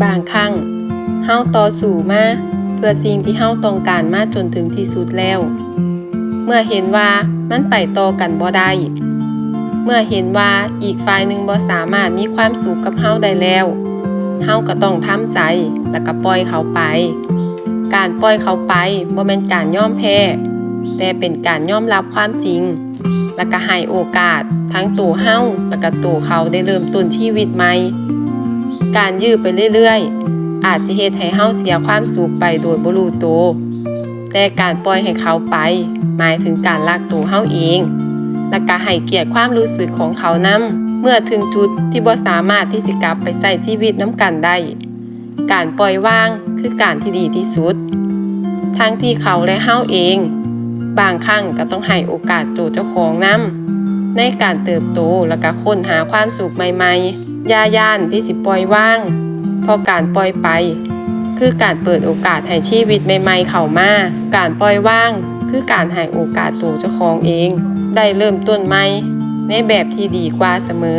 ບາງຄັ້ງ ເຮົາຕໍ່ສູ້ມາເພື່ອສິ່ງທີ່ເຮົາຕ້ອງການມາຈົນເຖິງທີ່ສຸດແລ້ວ. ເມື່ອເຫັນວ່າມັນໄປຕໍ່ກັນບໍ່ໄດ້, ເມື່ອເຫັນວ່າອີກຝ່າຍໜຶ່ງບໍ່ສາມາດມີຄວາມສຸກກັບເຮົາໄດ້ແລ້ວ, ເຮົາກໍຕ້ອງທຳໃຈ ແລະ ກໍປ່ອຍເຂົາໄປ. ການປ່ອຍເຂົາໄປບໍ່ແມ່ນການຍອມແພ້, ແຕ່ເປັນການຍອມຮັບຄວາມຈິງ ແລະ ກະໃຫ້ໂອກາດທັງໂຕເຮົາ ແລະ ກະໂຕເຂົາໄດ້ເລີ່ມຕົ້ນຊີວິດໃໝ່. ການຢື້ໄປເລື້ອຍໆ ອາດຊິເຮັດໃຫ້ເຮົາເສຍຄວາມສຸກໄປໂດຍບໍ່ຮູ້ໂຕ, ແຕ່ການປ່ອຍໃຫ້ເຂົາໄປ ໝາຍເຖິງການລັກໂຕເຮົາເອງ ແລະ ກະໃຫ້ກຽດຄວາມຮູ້ສຶກຂອງເຂົານຳ. ເມື່ອເຖິງຈຸດທີ່ບໍ່ສາມາດທີ່ຊິກັບໄປໃຊ້ຊີວິດນຳກັນໄດ້, ການປ່ອຍວາງຄືການທີ່ດີທີ່ສຸດ. ທັງທີ່ເຂົາ ແລະ ເຮົາເອງ ບາງຄັ້ງກໍຕ້ອງໃຫ້ໂອກາດໂຕເຈົ້າຂອງນຳ ໃນການເຕີບໂຕ ແລະ ກະຄົ້ນຫາຄວາມສຸກໃໝ່ໆ. ຢ່າຢ້ານທີ່ຊິປ່ອຍວາງ, ເພາະການປ່ອຍໄປ ຄືການເປີດໂອກາດໃຫ້ຊີວິດໃໝ່ໆເຂົ້າມາ. ການປ່ອຍວາງ ຄືການໃຫ້ໂອກາດໂຕເຈົ້າຂອງເອງ ໄດ້ເລີ່ມຕົ້ນໃໝ່ ໃນແບບທີ່ດີກວ່າສະເໝີ.